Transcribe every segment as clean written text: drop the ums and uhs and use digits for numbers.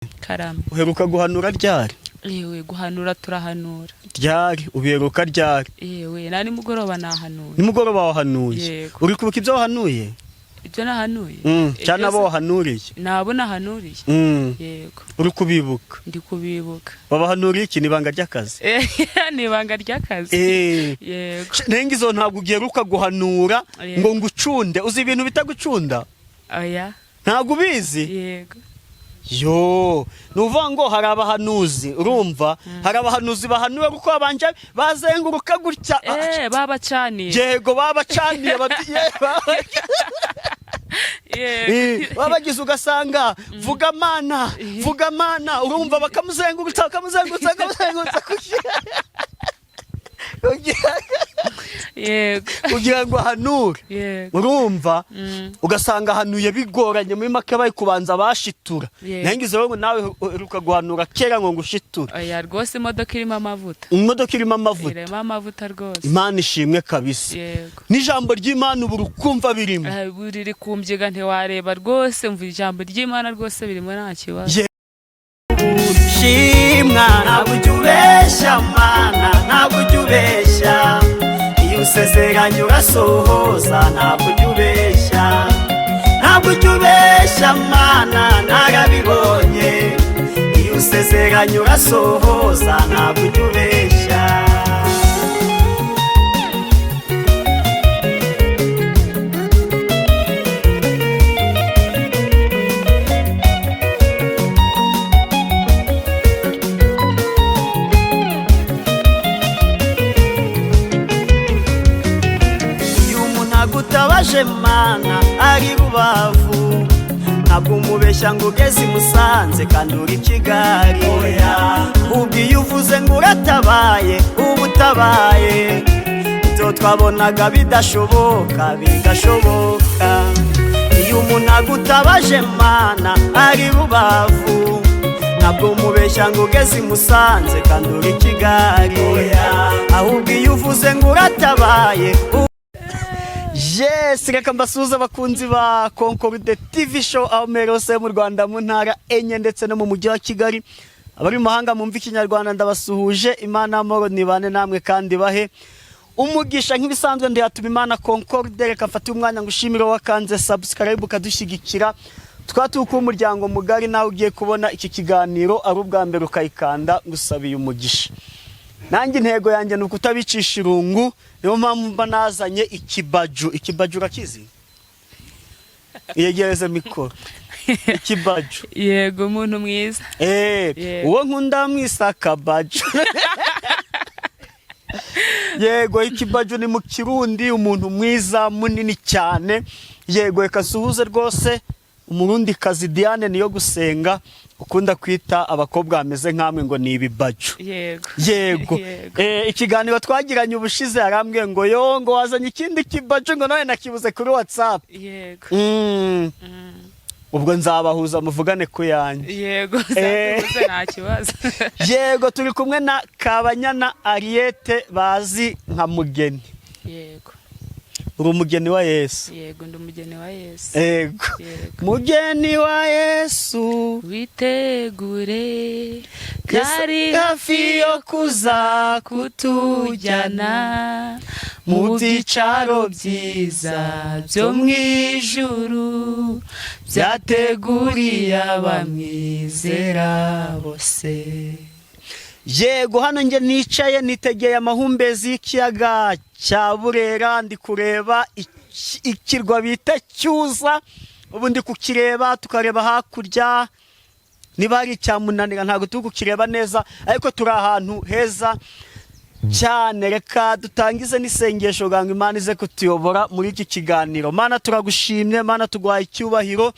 Karame. Uheruka guhanura ryari? Yewe, guhanura turahanura. Ryari ubiheruka? Ryari? Yewe, na nimugoroba nahanuye. Nimugoroba wahanuye? Yego. Uri kubuka ibyo wahanuye? Ibyo nahanuye? Cyane abo wahanuriye. Nabo nahanuriye. Yego. Uri kubibuka? Ndi kubibuka. Babahanuriye iki? Ni ibanga ry'akazi? Ni ibanga ry'akazi. Yego. Nenga izo ntabwo ugiheruka guhanura. Yego. Ngo ngucunde, uzi ibintu bita gucunda? Oya. Ntabwo ubizi? Yego. Yo, ni ukuvuga ngo hari abahanuzi, urumva, hari abahanuzi bahanura kuko babanje bazenguruka gutya. Babacaniye. Yego, babacaniye. Yego. Babagize ugasanga vuga Mana, vuga Mana, urumva, bakamuzengurutsa, bakamuzengurutsa, bakamuzengurutsa Yego. kugira ngo ahanure. Yego. Urumva, ugasanga ahanuye bigoranye, muri make bari kubanza bashitura. Yego. Nangize rero ngo nawe uheruka guhanura kera ngo ngushiture. Oya rwose, imodoka irimo amavuta. Imodoka irimo amavuta. Irimo amavuta rwose. Imana ishimwe kabisa. Yego. N'ijambo ry'Imana ubu ukumva birimo? Riri kumbyiga, ntiwareba rwose, mva ijambo ry'Imana rwose birimo, nta kibazo. Shimwa, ntabwo ujya ubeshya Mana, ntabwo ujya ubeshya. Iyo usezeranye urasohoza, ntabwo ujya ubeshya, ntabwo ujya ubeshya Mana, narabibonye. Iyo usezeranye urasohoza, ntabwo ujya ubeshya. Iyo umuntu agutabaje Mana ari Rubavu, ntabwo umubeshya ngo ugeze i Musanze kandi uri Kigali. Ubwo iyo uvuze ngo uratabaye, uba utabaye. Ibyo twabonaga bidashoboka bigashoboka. Iyo umuntu agutabaje Mana ari Rubavu, ntabwo umubeshya ngo ugeze i Musanze kandi uri Kigali. Ahubwo iyo uvuze ngo uratabaye. Yes, reka mbasuhuze abakunzi ba Concorde TV Show aho muherereye hose mu Rwanda, mu ntara enye ndetse no mu mujyi wa Kigali. Abari mu mahanga mumva Ikinyarwanda, ndabasuhuje. Imana y'amahoro nibane namwe kandi bahe umugisha. Nk'ibisanzwe ndiyatuma Imana Concorde. Reka mfate umwanya ngushimire wakanze subscribe ukadushyigikira, tukaba turi kuba umuryango mugari. Nawe ugiye kubona iki kiganiro ari ubwa mbere ukayikanda, ngusabiye umugisha. Nanjye intego yanjye ni ukutabicisha irungu, niyo mpamvu mba nazanye ikibaju. Ikibaju urakizi? Yegereze mikoro. Ikibaju? Yego, umuntu mwiza. Yego. Uwo nkunda mwisa akabaju. Yego, ikibaju ni mu Kirundi umuntu mwiza munini cyane. Yego, reka nsuhuze rwose Umurundi kazi Diane niyo gusenga, ukunda kwita abakobwa bameze nkamwe ngo ni ibibaju. Yego. Yego. Yego. Ikiganiro twagiranye ubushize yarambwiye ngo yo, ngo wazanye ikindi kibaju, ngo nawe nakibuze kuri WhatsApp. Yego. Ubwo nzabahuza muvugane ku yanjye. Yego. Zaduhuze, nta kibazo. Yego, turi kumwe na Kabanyana Ariete bazi nka Mugeni. Yego. Uri umugeni wa Yesu? Yego, ndi umugeni wa Yesu. Yego. Yego. Mugeni wa Yesu, witegure, Yesu kari hafi yo kuza kutujyana mu byicaro byiza byo mu ijuru byateguriye abamwizera bose. Yego, hano njye nicaye nitegeye amahumbezi y'ikiyaga cya Burera, ndi kureba ikirwa bita Cyuza. Ubu ndi kukireba, tukareba hakurya niba hari icyamunanira, ntabwo turi kukireba neza, ariko turi ahantu heza cyane. Reka dutangize n'isengesho ngo Imana ize kutuyobora muri iki kiganiro. Mana, turagushimye. Mana, tuguhaye icyubahiro.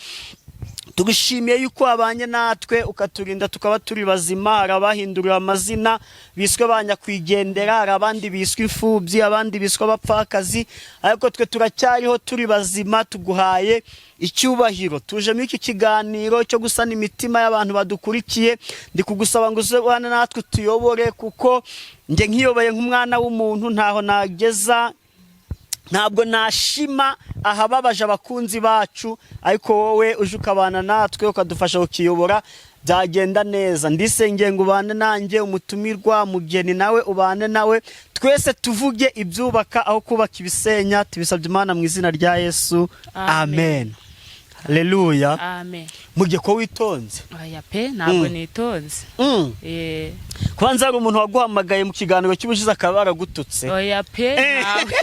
Tugushimiye yuko wabanye natwe ukaturinda tukaba turi bazima. Hari abahinduriwe amazina biswe ba nyakwigendera, hari abandi biswe imfubyi, abandi biswe abapfakazi, ariko twe turacyariho turi bazima, tuguhaye icyubahiro. Tuje muri iki kiganiro cyo gusana imitima y'abantu badukurikiye. Ndi kugusaba ngo uze ubane natwe utuyobore, kuko njye nkiyoboye nk'umwana w'umuntu ntaho nageza, ntabwo nashima ahababaje abakunzi bacu, ariko wowe uje ukabana natwe ukadufasha kukiyobora, byagenda neza. Ndisengeye ngo ubane nanjye, umutumirwa Mugeni nawe ubane nawe, twese tuvuge ibyubaka aho kubaka ibisenya. Tubisabye Imana mu izina rya Yesu, amen. Haleluya. Amen. Mugihe ko witonze? Oya pe, ntabwo nitonze. Kubanza hari umuntu waguhamagaye mu kiganiro cy'ubushize akaba yaragututse? Oya pe, ntawe.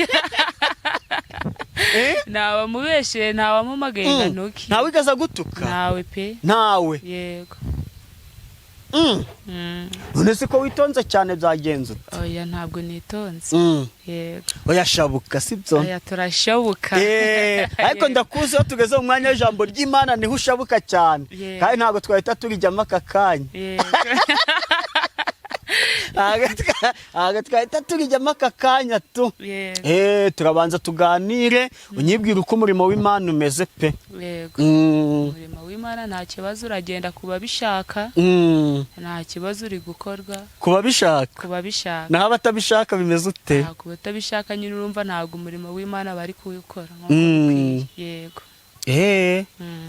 Ntawamubeshe, ntawamumagaye ngo antuke. Ntawe wigeze agutuka? Ntawe pe. Ntawe? Yego. None se ko witonze cyane, byagenze ute? Oya, ntabwo nitonze. Yego. Oya, shabuka, sibyo? Oya, turashoboka. Ariko ndakuzi, iyo tugeze mu mwanya w'ijambo ry'Imana niho ushabuka cyane. Kandi ntabwo twahita turijyamo aka kanya. Ntabwo twahita turijyamo aka kanya tu. Yego. Turabanza tuganire, unyibwire uko umurimo w'Imana umeze pe. Yego. Umurimo w'Imana nta kibazo, uragenda ku babishaka. Nta kibazo, uri gukorwa. Ku babishaka? Ku babishaka. Naho abatabishaka bimeze ute? Ntabwo batabishaka nyine, urumva ntabwo umurimo w'Imana bari kuwukora nk'uko bikwiye. Yego.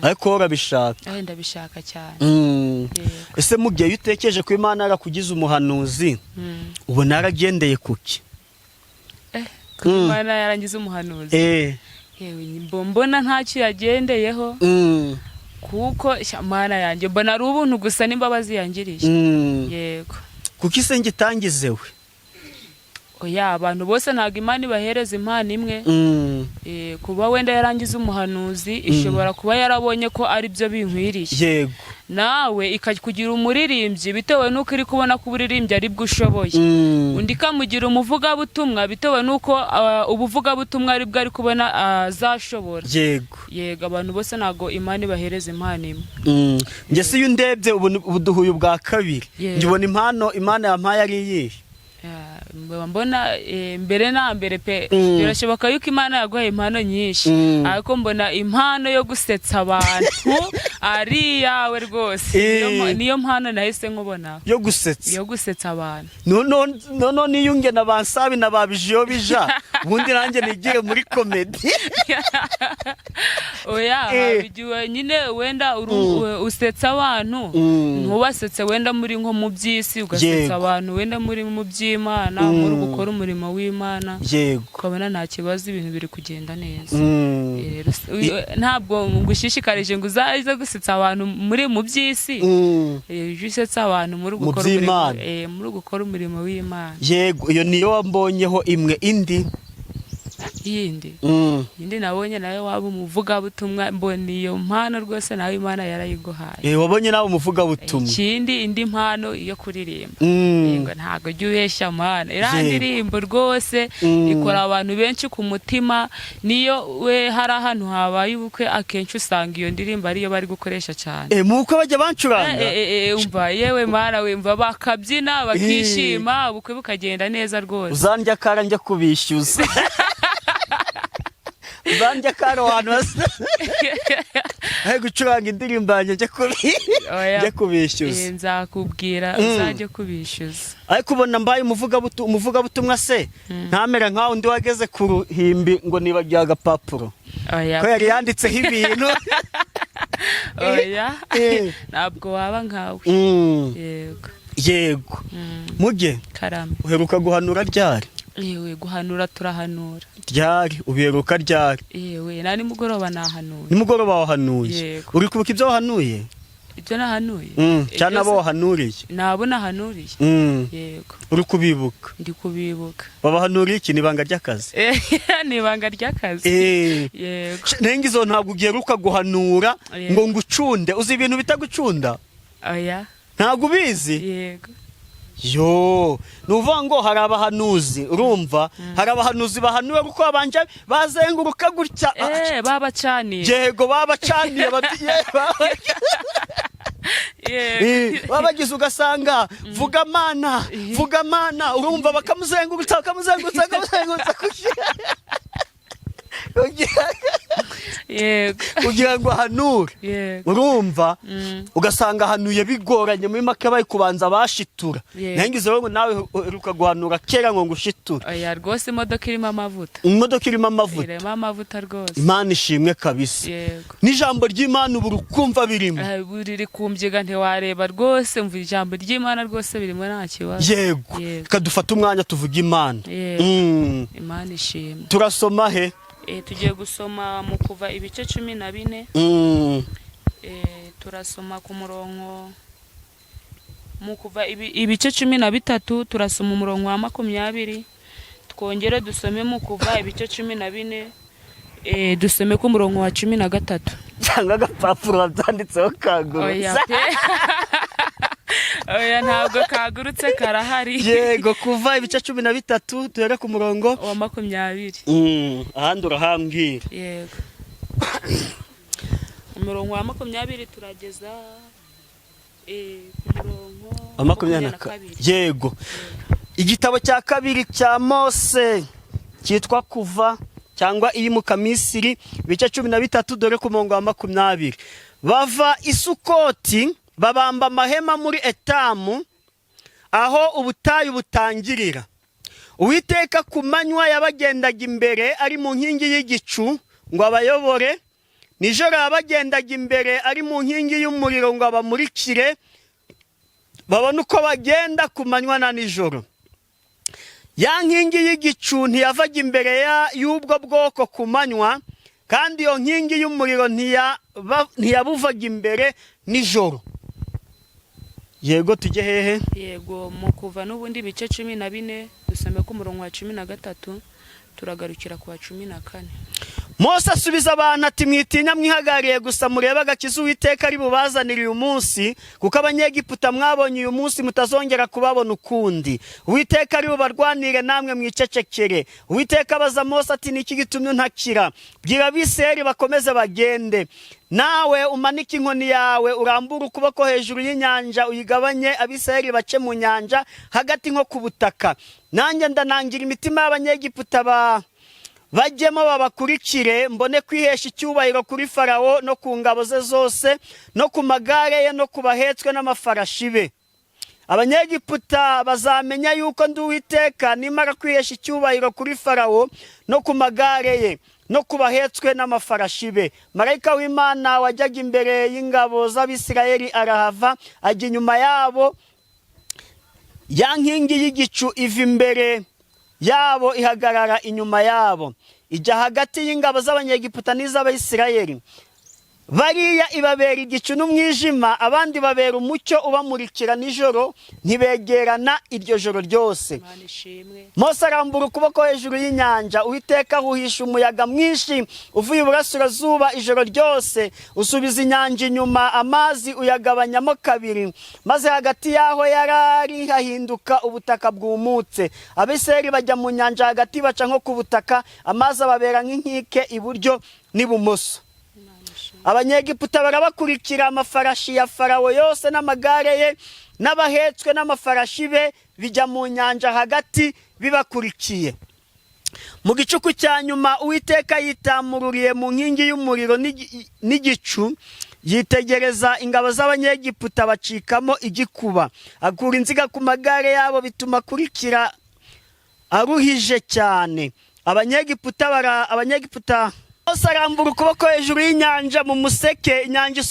Ariko wowe urabishaka? Ndabishaka cyane. Yego. Ese mu gihe iyo utekereje ko Imana yarakugize umuhanuzi, ubona yaragendeye kuki? Kuba Imana yarangize umuhanuzi, yewe, mbona ntacyo yagendeyeho, kuko sha, Mana yanjye, mbona ari ubuntu gusa n'imbabazi yangiriye. Yego. Kuki se ngitangizewe? Oya, abantu bose ntabwo Imana ibahereza impano imwe. Kuba wenda yarangiza umuhanuzi, ishobora kuba yarabonye ko ari byo binkwiriye. Nawe ikakugira umuririmbyi bitewe n'uko iri kubona ko uburirimbyi ari bwo ushoboye. Undi ikamugira umuvugabutumwa bitewe n'uko ubuvugabutumwa ari bwo ari kubona azashobora. Yego, abantu bose ntabwo Imana ibahereza impano imwe. Njye se iyo undebye ubu duhuye ubwa kabiri, njye ubona impano Imana yampaye ari iyihe? Mba mbona mbere na mbere pe, birashoboka yuko Imana yaguhaye impano nyinshi, ariko mbona impano yo gusetsa abantu ari iyawe rwose. Niyo mpano nahise nkubona. Yo gusetsa? Yo gusetsa abantu. Noneho niyunge na ba Nsabi na ba Bijiyo bija, ubundi nanjye nigire muri comedy. Oya, habigiwe nyine wenda usetsa abantu, ntubasetse wenda muri nko mu by'isi, ugasetsa abantu wenda muri mu by'Imana, muri gukora umurimo w'Imana, ukabona nta kibazo, ibintu biri kugenda neza. Rero ntabwo ngushishikarije ngo uzaze gusetsa abantu muri mu by'isi. Ujye usetsa abantu muri Mu gukora umurimo, by'Imana. Muri gukora umurimo w'Imana. Yego, iyo niyo wambonyeho imwe, indi? Yindi, indi nabonye nawe waba umuvugabutumwa, mbona iyo mpano rwose nawe Imana yarayiguhaye. Wabonye nawe umuvugabutumwa? Ikindi, indi mpano yo kuririmba. Yego, ntabwo ujya ubeshya mana, iriya ndirimbo rwose ikora abantu benshi ku mutima. Niyo we hari ahantu habaye ubukwe, akenshi usanga iyo ndirimbo ariyo bari gukoresha cyane. Mu bukwe bajya bancuranga? Umva yewe mana we, umva, bakabyina bakishima, ubukwe bukagenda neza rwose. Uzandya akara njya kubishyuza, uzandya akara ahantu hasa ari gucuranga indirimbo yanjye, Oya. njya kubishyuza. Nzakubwira uzajye kubishyuza. Ariko ubona mbaye umuvugabutumwa se ntamera nkaho undi wageze ku ruhimbi ngo nibagiwe agapapuro Oya. ko yari yanditseho ibintu? Oya, ntabwo waba nkawe. Yego. Yego. Muge, Karame. uheruka guhanura ryari? Yewe, guhanura turahanura. Ryari ubiheruka, ryari? Yewe, na nimugoroba nahanuye. Nimugoroba wahanuye? Yego. Uri kubuka ibyo wahanuye? Ibyo nahanuye? Cyane abo wahanuriye. Nabo nahanuriye. Yego. Uri kubibuka? Ndi kubibuka. Babahanuriye iki? Ni ibanga ry'akazi? Ni ibanga ry'akazi. Yego. Nenga izo ntabwo ugeruka guhanura Yego. ngo ngucunde. Uzi ibintu bita gucunda? Oya. Ntabwo ubizi? Yego. Yo, ni ukuvuga ngo hari abahanuzi, urumva, hari abahanuzi bahanura kuko babanje bazenguruka gutya. Babacaniye. Yego, babacaniye. Babagize ugasanga vuga Mana, vuga Mana, urumva, bakamuzengurutsa, bakamuzengurutsa, bakamuzengurutsa kugira Yego. Kugira ngo ahanure. Urumva, ugasanga ahanuye bigoranye, muri make bari kubanza bashitura. Nangize ngo nawe uheruka guhanura kera ngo ngushiture. Oya rwose, imodoka irimo amavuta. Imodoka irimo amavuta. Irimo amavuta rwose. Imana ishimwe kabisa. Yego. N'ijambo ry'Imana ubu urukumva birimo. Riri kumbyiga, ntiwareba rwose, mva ijambo ry'Imana rwose birimo, nta kibazo. Yego. Yego. Reka dufate umwanya tuvuge Imana. Yego. Imana ishimwe. Turasoma he? Tugiye gusoma mu Kuva ibice 14. Turasoma ku murongo, mu Kuva ibice 13, turasoma umurongo wa 20. Twongere dusome mu Kuva ibice 14, dusome ku murongo wa 13. Cyangwa agapapuro wabyanditseho kagurutse? Oya pe, oya, ntabwo kagurutse, karahari. Yego, Kuva ibice 13, duhere ku murongo wa 20. Ahandi urahambwira. Yego, umurongo wa 20 turageza ku murongo wa 22. Yego, igitabo cya kabiri cya Mose cyitwa Kuva cyangwa Iyimuka Misiri, ibice 13, dore ku murongo wa 20. Bava i Sukoti, babamba amahema muri Etamu, aho ubutayu butangirira. Uwiteka ku manywa yabagendaga imbere ari mu nkingi y'igicu ngo abayobore, nijoro yabagendaga imbere ari mu nkingi y'umuriro ngo abamurikire, babone uko bagenda ku manywa na nijoro. Ya nkingi y'igicu ntiyavaga imbere y'ubwo bwoko ku manywa, kandi iyo nkingi y'umuriro ntiyabuvaga imbere nijoro. Yego, tujye hehe? Yego, mu Kuva n'ubundi ibice 14, dusome ku murongo wa 13, turagarukira ku wa 14. Mose asubiza abantu ati: "Mwitinya, mwihagariye gusa, murebe agakiza Uwiteka ari bubazanire uyu munsi, kuko Abanyegiputa mwabonye uyu munsi mutazongera kubabona ukundi. Uwiteka ari bubarwanire, namwe mwicecekere." Uwiteka abaza Mose ati: "Ni iki gitumye untakira? Bwira Abisirayeli bakomeze bagende. Nawe umanike inkoni yawe, urambure ukuboko hejuru y'inyanja, uyigabanye, Abisirayeli bace mu nyanja hagati nko ku butaka. Nanjye ndanangira imitima y'Abanyegiputa, ba bajyemo babakurikire, mbone kwihesha icyubahiro kuri Farawo no ku ngabo ze zose no ku magare ye no ku bahetswe n'amafarashi be. Abanyegiputa bazamenya yuko ndi Uwiteka nimara kwihesha icyubahiro kuri Farawo no ku magare ye no ku bahetswe n'amafarashi be." Marayika w'Imana wajyaga imbere y'ingabo z'Abisirayeli arahava ajya inyuma yabo. Ya nkingi y'igicu iva imbere yabo, ihagarara inyuma yabo, ijya hagati y'ingabo z'Abanyegiputa n'iz'Abayisirayeli. Bariya ibabera igicu n'umwijima, abandi babera umucyo ubamurikira nijoro. Ntibegerana iryo joro ryose. Imana ishimwe. Mose arambura ukuboko hejuru y'inyanja, Uwiteka ahuhisha umuyaga mwinshi uvuye iburasirazuba ijoro ryose, usubiza inyanja inyuma, amazi uyagabanyamo kabiri, maze hagati y'aho yari ari hahinduka ubutaka bwumutse. Abisirayeli bajya mu nyanja hagati, baca nko ku butaka, amazi ababera nk'inkike iburyo n'ibumoso. Imana ishimwe. Abanyegiputa barabakurikira, amafarashi ya Farawo yose n'amagare ye n'abahetswe n'amafarashi be bijya mu nyanja hagati bibakurikiye. Mu gicuku cya nyuma Uwiteka yitamururiye mu nkingi y'umuriro n'igicu, yitegereza ingabo z'Abanyegiputa, bacikamo igikuba. Akura inziga ku magare yabo, bituma akurikira aruhije cyane. Abanyegiputa bara Abanyegiputa. Mose arambura ukuboko hejuru y'inyanja mu museke, inyanja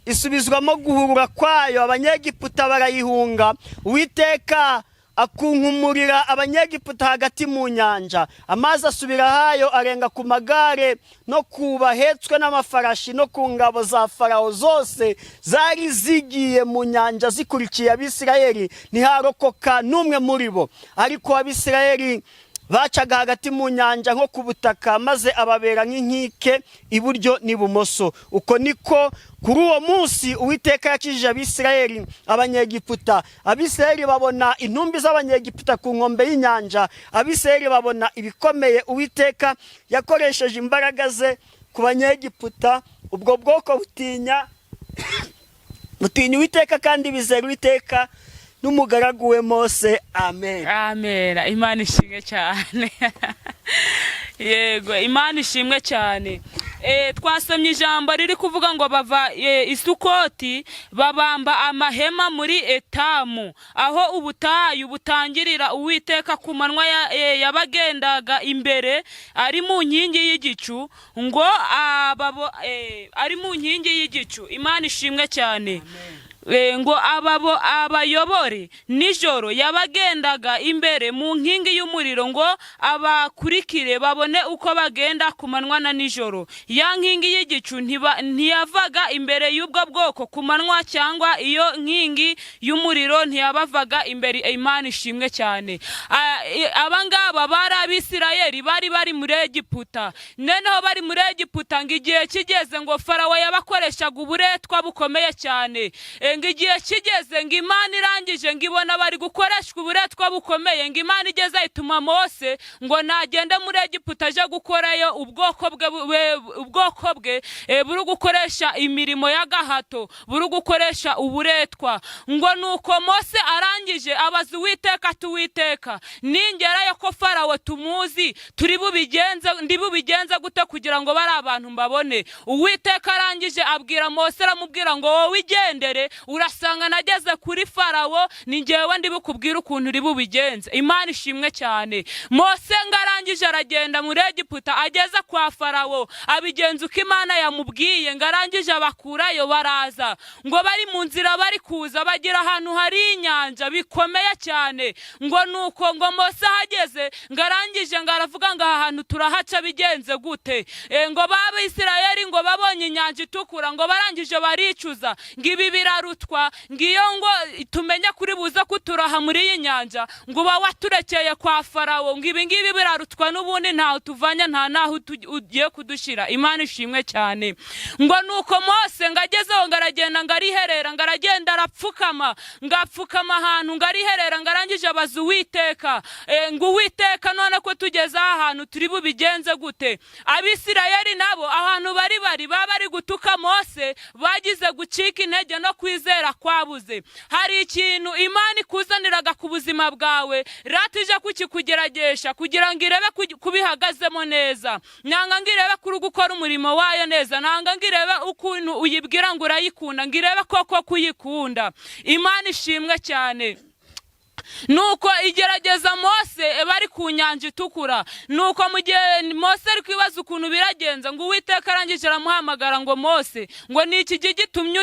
isubizwamo guhurura kwayo, Abanyegiputa barayihunga. Uwiteka akunkumurira Abanyegiputa hagati mu nyanja, amazi asubira ahayo, arenga ku magare no ku bahetswe n'amafarashi no ku ngabo za Farawo zose zari zigiye mu nyanja zikurikiye Abisirayeli. Ntiharokoka n'umwe muri bo. Ariko Abisirayeli bacaga hagati mu nyanja nko ku butaka, maze ababera nk'inkike iburyo n'ibumoso. Uko niko kuri uwo munsi Uwiteka yakijije Abisirayeli Abanyegiputa. Abisirayeli babona intumbi z'Abanyegiputa ku nkombe y'inyanja. Abisirayeli babona ibikomeye Uwiteka yakoresheje imbaraga ze ku Banyegiputa. Ubwo bwoko butinya Uwiteka kandi bizera Uwiteka n'umugaragu we Mose. Amen. Amen. Imana ishimwe cyane. Yego, Imana ishimwe cyane. Twasomye ijambo riri kuvuga ngo bava Isukoti, babamba amahema muri Etamu, aho ubutayu butangirira. Uwiteka ku manywa yabagendaga imbere ari mu nkingi y'igicu, ngo ari mu nkingi y'igicu. Imana ishimwe cyane. Ngo ababo abayobore. Nijoro yabagendaga imbere mu nkingi y'umuriro, ngo abakurikire babone uko bagenda ku manywa na nijoro. Ya nkingi y'igicu ntiyavaga imbere y'ubwo bwoko ku manywa, cyangwa iyo nkingi y'umuriro ntiyabavaga imbere. Imana ishimwe cyane. Aba ngaba bari Abisirayeli, bari muri Egiputa. Noneho bari muri Egiputa, ngo igihe kigeze, ngo Farawo yabakoreshaga uburetwa bukomeye cyane. Ngo igihe kigeze, ngo Imana irangije ngo ibona bari gukoreshwa uburetwa bukomeye, ngo Imana igeze ituma Mose ngo nagende muri Egiputa aje gukorayo ubwoko bwe, ubwoko bwe buri gukoresha imirimo y'agahato, buri gukoresha uburetwa. Ngo nuko Mose arangije abaza Uwiteka ati: "Uwiteka, ningerayo ko Farawo tumuzi, turi bubigenze, ndi bubigenze gute kugira ngo bari abantu mbabone?" Uwiteka arangije abwira Mose, aramubwira ngo: "Wowe igendere, urasanga nageze kuri Farawo, ni ngewe ndi bukubwire ukuntu uri bubigenze." Imana ishimwe cyane. Mose ngo arangije aragenda muri Egiputa, ageze kwa Farawo abigenza uko Imana yamubwiye. Ngo arangije abakurayo, baraza. Ngo bari mu nzira bari kuza, bagera ahantu hari inyanja bikomeye cyane. Ngo nuko ngo Mose ahageze, ngo arangije ngo aravuga ngo: "Aha hantu turahaca bigenze gute?" Ngo b'Abisirayeli ngo babonye Inyanja Itukura, ngo barangije baricuza, ngo ibi birarutwa, ngo iyo ngo tumenye kuri buze kuturaha muri iyi nyanja, ngo uba waturekeye kwa Farawo, ngo ibi ngibi birarutwa, n'ubundi ntaho tuvanye, nta naho ugiye kudushyira. Imana ishimwe cyane. Ngo nuko Mose ngo agezeho, ngo aragenda, ngo ariherera, ngo aragenda arapfukama, ngo apfukama ahantu, ngo ariherera, ngo arangije abaza Uwiteka, ngo: "Uwiteka, none ko tugeze aha hantu, turi bubigenze gute?" Abisirayeli nabo ahantu bari baba bari gutuka Mose, bagize gucika intege no kwizera kwabuze. Hari ikintu Imana ikuzaniraga ku buzima bwawe, rata ije kukikugeragesha kugira ngo irebe kubihagazemo neza, nanga ngo irebe kuri gukora umurimo wayo neza, nanga ngo irebe ukuntu uyibwira ngo urayikunda, ngo irebe koko kuyikunda. Imana ishimwe cyane. Nuko igerageza Mose bari ku Nyanja Itukura. Nuko mu gihe Mose ari kwibaza ukuntu biragenza, ngo Uwiteka arangije aramuhamagara ngo: "Mose, ngo ni iki gitumye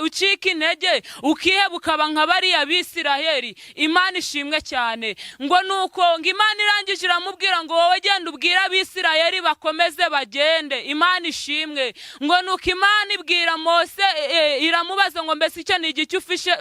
ucika intege, ukiheba, ukaba nka bariya Bisiraheli?" Imana ishimwe cyane. Ngo nuko ngo Imana irangije iramubwira ngo: "Wowe genda ubwire Abisiraheli bakomeze bagende." Imana ishimwe. Ngo nuko Imana ibwira Mose, iramubaza ngo: "Mbese icyo ni igiki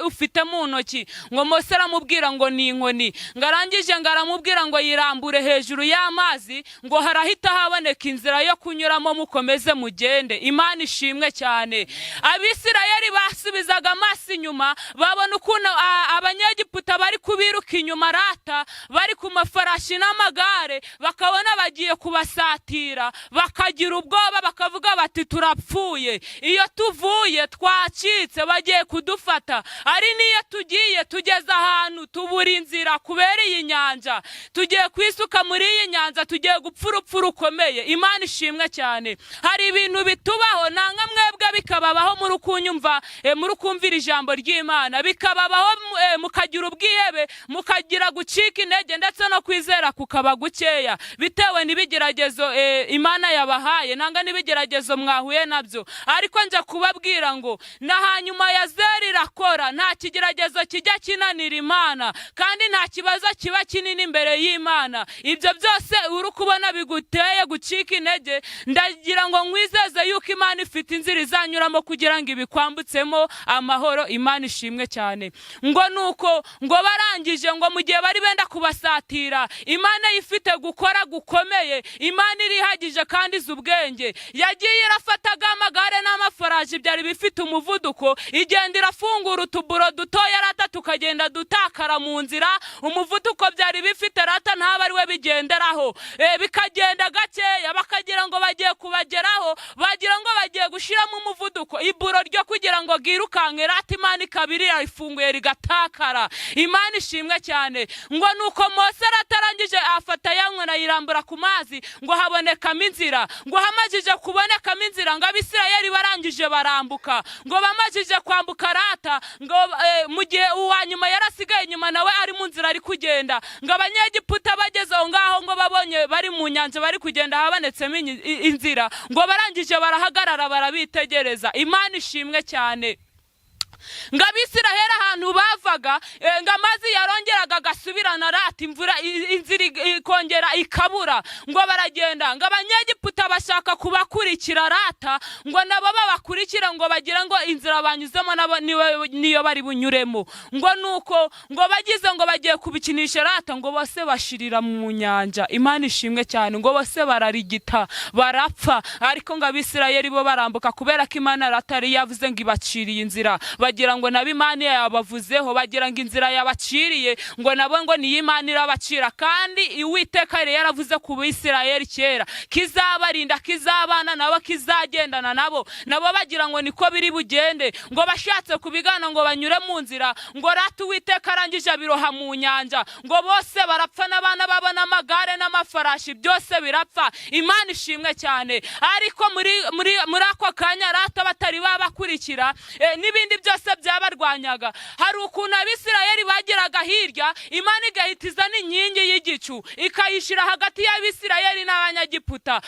ufite mu ntoki?" Ngo Mose aramubwira ngo ni inkoni. Ngo arangije ngo aramubwira ngo yirambure hejuru y'amazi, ngo harahita haboneka inzira yo kunyuramo, mukomeze mugende. Imana ishimwe cyane. Abisirayeli basubizaga amaso inyuma, babona ukuntu Abanyegiputa bari kubiruka inyuma, rata bari ku mafarashi n'amagare, bakabona bagiye kubasatira, bakagira ubwoba, bakavuga bati: "Turapfuye, iyo tuvuye twacitse, bagiye kudufata, ari n'iyo tugiye tugeze ahantu tubura inzira kubera iyi nyanja, tugiye kwisuka muri iyi nyanja, tugiye gupfa urupfu rukomeye." Imana ishimwe cyane. Hari ibintu bitubaho, nanga mwebwe bikababaho muri kunyumva, muri kumvira ijambo ry'Imana, bikababaho, mukagira ubwihebe, mukagira gucika intege, ndetse no kwizera kukaba gukeya, bitewe n'ibigeragezo Imana yabahaye, nanga n'ibigeragezo mwahuye nabyo. Ariko njya kubabwira ngo na hanyuma ya zeri irakora. Nta kigeragezo kijya kinanira Imana, kandi nta kibazo kiba kinini imbere y'Imana. Ibyo byose uri kubona biguteye gucika intege, ndagira ngo nkwizeze yuko Imana ifite inzira izanyuramo kugira ngo ibikwambutsemo amahoro. Imana ishimwe cyane. Ngo nuko ngo barangije, ngo mu gihe bari benda kubasatira, Imana ifite gukora gukomeye. Imana irihagije kandi izi ubwenge. Yagiye irafata amagare n'amafarashi byari bifite umuvuduko, igenda irafungura utuburo dutoya, rata tukagenda dutakara. mu nzira, umuvuduko byari bifite rata ntaba ari we bigenderaho, bikagenda gakeya, bakagira ngo bagiye kubageraho, bagira ngo bagiye gushiramo umuvuduko, iburo ryo kugira ngo girukanke rata Imana ikabiri ifunguye rigatakara. Imana ishimwe cyane. Ngo nuko Mose aratarangije afata ya nkoni ayirambura ku mazi, ngo habonekamo inzira, ngo hamajije kubonekamo inzira, ngo Abisirayeli barangije barambuka, ngo bamajije kwambuka rata, ngo mu gihe uwa nyuma yarasigaye inyuma nawe ari mu nzira ari kugenda, ngo Abanyegiputa bageze aho ngaho ngo babonye bari mu nyanja bari kugenda habonetsemo inzira, ngo barangije barahagarara barabitegereza. Imana ishimwe cyane. Ngo Abisiraheli ahantu bavaga, ngo amazi yarongeraga agasubirana rata, imvura inzira ikongera ikabura, ngo baragenda, ngo Abanyegiputa bashaka kubakurikira rata, ngo nabo babakurikira, ngo bagira ngo inzira banyuzemo nabo niyo bari bunyuremo, ngo nuko ngo bagize ngo bagiye kubikinisha rata, ngo bose bashirira mu nyanja. Imana ishimwe cyane. Ngo bose bararigita barapfa, ariko ngo Abisirayeli bo barambuka, kubera ko Imana rata yari yavuze ngo ibaciriye inzira, bagira ngo nabo Imana yabavuzeho, bagira ngo inzira yabaciriye ngo nabo ngo niyo Imana irabacira. Kandi Uwiteka yari yaravuze ku Bisirayeli kera kizabarinda, kizabana nabo, kizagendana nabo, nabo bagira ngo niko biri bugende, ngo bashatse kubigana ngo banyure mu nzira, ngo rata Uwiteka arangije abiroha mu nyanja, ngo bose barapfa, n'abana babo n'amagare n'amafarashi byose birapfa. Imana ishimwe cyane. Ariko muri ako kanya rata batari babakurikira, n'ibindi byose byabarwanyaga, hari ukuntu Abisirayeli bageraga hirya, Imana igahita izana inkingi y'igicu ikayishyira hagati y'Abisirayeli n'Abanyagiputa,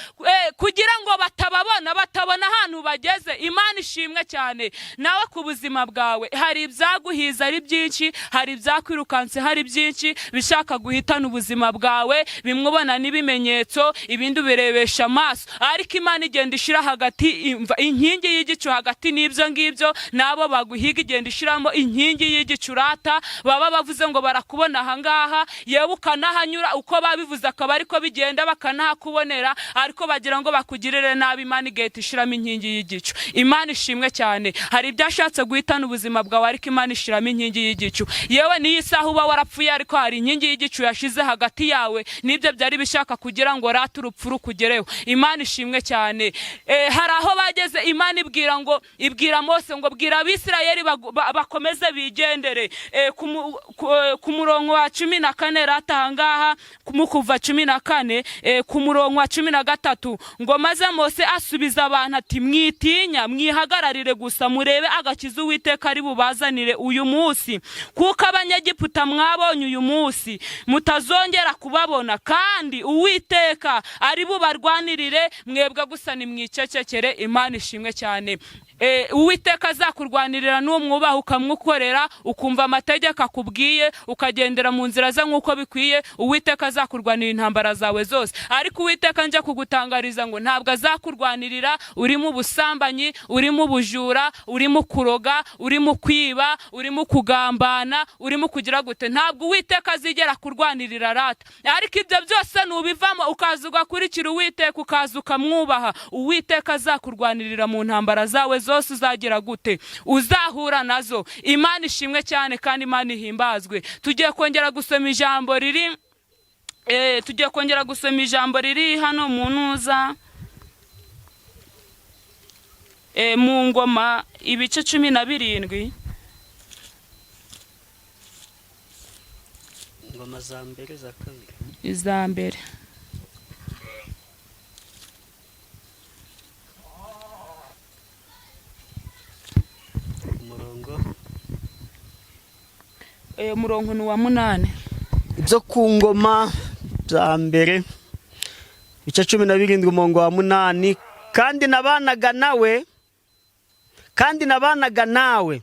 kugira ngo batababona, batabona ahantu bageze. Imana ishimwe cyane. Nawe ku buzima bwawe hari ibyaguhiza ari byinshi, hari ibyakwirukanse hari byinshi bishaka guhitana ubuzima bwawe, bimwe ubona n'ibimenyetso, ibindi ubirebesha amaso, ariko Imana igenda ishyira hagati inkingi y'igicu hagati n'ibyo ngibyo, nabo baguhiga igenda ishiramo inkingi y'igicurata, baba bavuze ngo barakubona ahangaha, yewe ukanahanyura uko babivuze akaba ariko bigenda, bakanahakubonera, ariko bagira ngo bakugirire nabi, Imana igahita ishiramo inkingi y'igicu. Imana ishimwe cyane. Hari ibyashatse guhitana ubuzima bwawe, ariko Imana ishiramo inkingi y'igicu. Yewe niyo isaha uba warapfuye, ariko hari inkingi y'igicu yashize hagati yawe n'ibyo byari bishaka kugira ngo rata urupfu rukugereho. Imana ishimwe cyane. Hari aho bageze Imana ibwira ngo, ibwira Mose ngo bwira Abisirayeli bakomeze bigendere. Ku murongo wa 14 rata ahangaha, mu kuva 14, ku murongo wa 13, ngo maze Mose asubiza abantu ati mwitinya, mwihagararire gusa murebe agakiza Uwiteka ari bubazanire uyu munsi, kuko Abanyegiputa mwabonye uyu munsi mutazongera kubabona, kandi Uwiteka ari bubarwanirire, mwebwe gusa nimwicecekere. Imana ishimwe cyane. Uwiteka azakurwanirira n'umwubaha ukamwukorera, ukumva amategeko akubwiye, ukagendera mu nzira ze nk'uko bikwiye, Uwiteka azakurwanira intambara zawe zose. Ariko Uwiteka nje kugutangariza ngo ntabwo azakurwanirira uri mu busambanyi, uri mu bujura, uri mu kuroga, uri mu kwiba, uri mu kugambana, uri mu kugira gute. Ntabwo Uwiteka azigera kurwanirira rata. Ariko ibyo byose nubivamo ukaza ugakurikira Uwiteka, ukaza ukamwubaha, Uwiteka azakurwanirira mu ntambara zawe zose uzagira gute, uzahura nazo. Imana ishimwe cyane kandi Imana ihimbazwe. Tugiye kongera gusoma ijambo riri, tugiye kongera gusoma ijambo riri hano mu ntuza, mu Ngoma ibice 17. Ingoma za mbere za kabiri, iza mbere. Umurongo Umurongo ni uwa 8. Ibyo ku Ngoma bya mbere ibice 17 umurongo wa 8. Kandi nabanaga nawe, kandi nabanaga nawe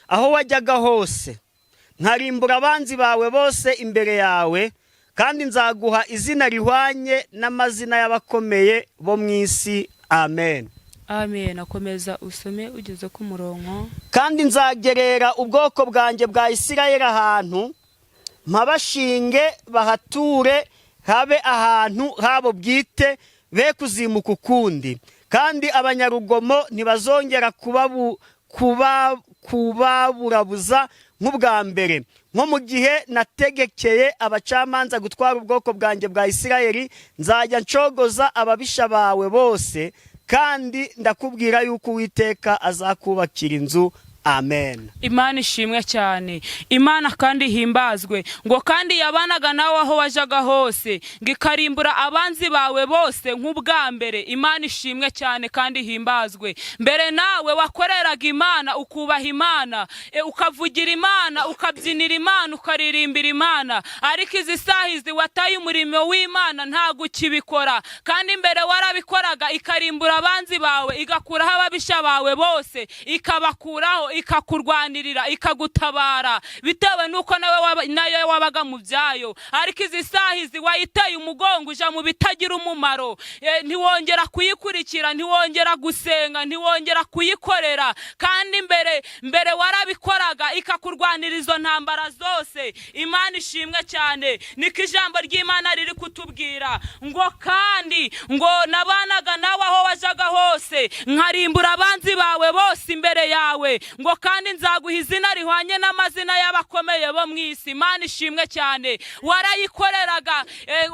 aho wajyaga hose, nkarimbura abanzi bawe bose imbere yawe, kandi nzaguha izina rihwanye n'amazina y'abakomeye bo mu isi. Amen. Amen. Akomeza usome ugeze ku murongo. Kandi nzagerera ubwoko bwanjye bwa Isirayeli ahantu mpabashinge bahature, habe ahantu habo bwite, be kuzimuka ukundi, kandi abanyarugomo ntibazongera kubaburabuza nk'ubwa mbere, nko mu gihe nategekeye abacamanza gutwara ubwoko bwanjye bwa Isirayeli. Nzajya ncogoza ababisha bawe bose, kandi ndakubwira yuko Uwiteka azakubakira inzu. Amen. Imana ishimwe cyane, Imana kandi ihimbazwe. Ngo kandi yabanaga nawe aho wajyaga hose, ngo ikarimbura abanzi bawe bose nk'ubwa mbere. Imana ishimwe cyane kandi ihimbazwe. Mbere nawe wakoreraga Imana, ukubaha Imana, ukavugira Imana, ukabyinira Imana, ukaririmbira Imana, ariko izi saha izi wataye umurimo w'Imana, ntabwo ukibikora. Kandi mbere warabikoraga, ikarimbura abanzi bawe, igakuraho ababisha bawe bose, ikabakuraho, ikakurwanirira, ikagutabara, bitewe n'uko nawe nayo wabaga mu byayo. Ariko izi saha izi wayiteye umugongo, uja mu bitagira umumaro. Ntiwongera kuyikurikira, ntiwongera gusenga, ntiwongera kuyikorera. Kandi mbere warabikoraga, ikakurwanira izo ntambara zose. Imana ishimwe cyane. Niko ijambo ry'Imana riri kutubwira ngo kandi ngo nabanaga nawe aho wajaga hose, nkarimbura abanzi bawe bose imbere yawe, ngo kandi nzaguha izina rihwanye n'amazina y'abakomeye bo mu isi. Imana ishimwe cyane. Warayikoreraga,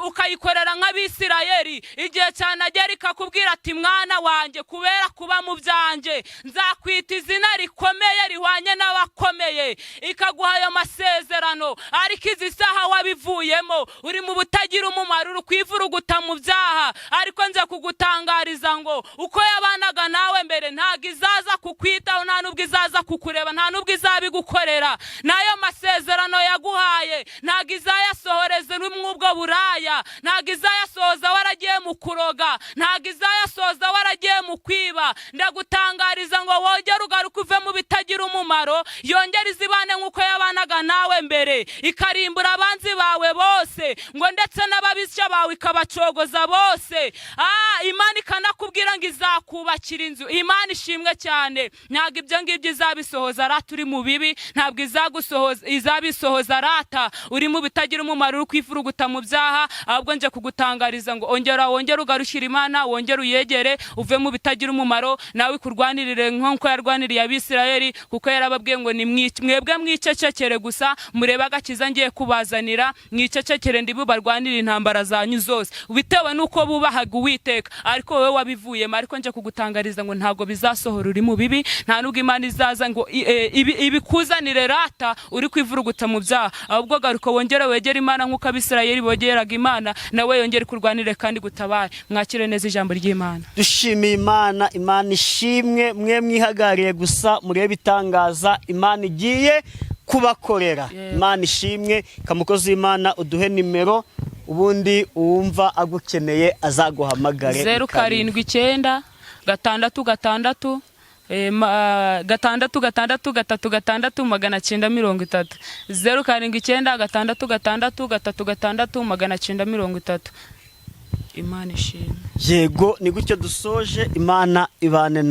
ukayikorera nk'Abisirayeli. Igihe cyanagera ikakubwira ati: "Mwana wanjye, kubera kuba mu byanjye, nzakwita izina rikomeye rihwanye n'abakomeye." Ikaguha ayo masezerano, ariko izi saha wabivuyemo, uri mu butagira umumaro, uri kwivuruguta mu byaha. Ariko nze kugutangariza ngo uko yabanaga nawe mbere, ntabwo izaza kukwitaho, nta nubwo izaza kukureba, nta nubwo izabigukorera. N'ayo masezerano yaguhaye ntabwo izayasohoreza uri mw'ubwo buraya, ntabwo izayasohoza waragiye mu kuroga, ntabwo izayasohoza waragiye mu kwiba. Ndagutangariza ngo wongere ugaruke uve mu bitagira umumaro, yongere izibane nk'uko yabanaga nawe mbere, ikarimbura abanzi bawe bose, ngo ndetse n'ababisha bawe ikabacogoza bose. Imana ikanakubwira ngo izakubakira inzu. Imana ishimwe cyane. Ntabwo ibyo ngibyo izabisohoza rata uri mu bibi, ntabwo izabisohoza rata uri mu bitagira umumaro, uri kwifuruguta mu byaha. Ahubwo nje kugutangariza ngo ongera wongere ugarukire Imana, wongere uyegere, uve mu bitagira umumaro, nawe ikurwanirire nk'uko yarwaniriye Abisirayeli, kuko yarababwiye ngo ni mwebwe mwicecekere gusa, murebe agakiza ngiye kubazanira, mwicecekere, ndibubarwanire intambara zanyu zose, bitewe n'uko bubahaga Uwiteka. Ariko wowe wabivuyemo. Ariko nje kugutangariza ngo ntabwo bizasohora uri mu bibi, nta nubwo Imana izaza ngo ibikuzanire rata uri kwivuruguta mu byaha. Ahubwo garuka wongere wegere Imana nk'uko Abisirayeli bogeraga Imana, nawe yongere kurwanire kandi gutabare. Mwakire neza ijambo ry'Imana. Dushimiye Imana. Imana ishimwe. Mwe mwihagariye gusa, murebe itangaza Imana igiye kubakorera. Imana ishimwe. Kamukozi w'Imana, uduhe nimero, ubundi uwumva agukeneye azaguhamagare. 0 7 9 6 6 6 6 3 6 930, 0 7 9 6 6 3 6 930. Imana ishimwe. Yego, ni gutyo dusoje. Imana ibane na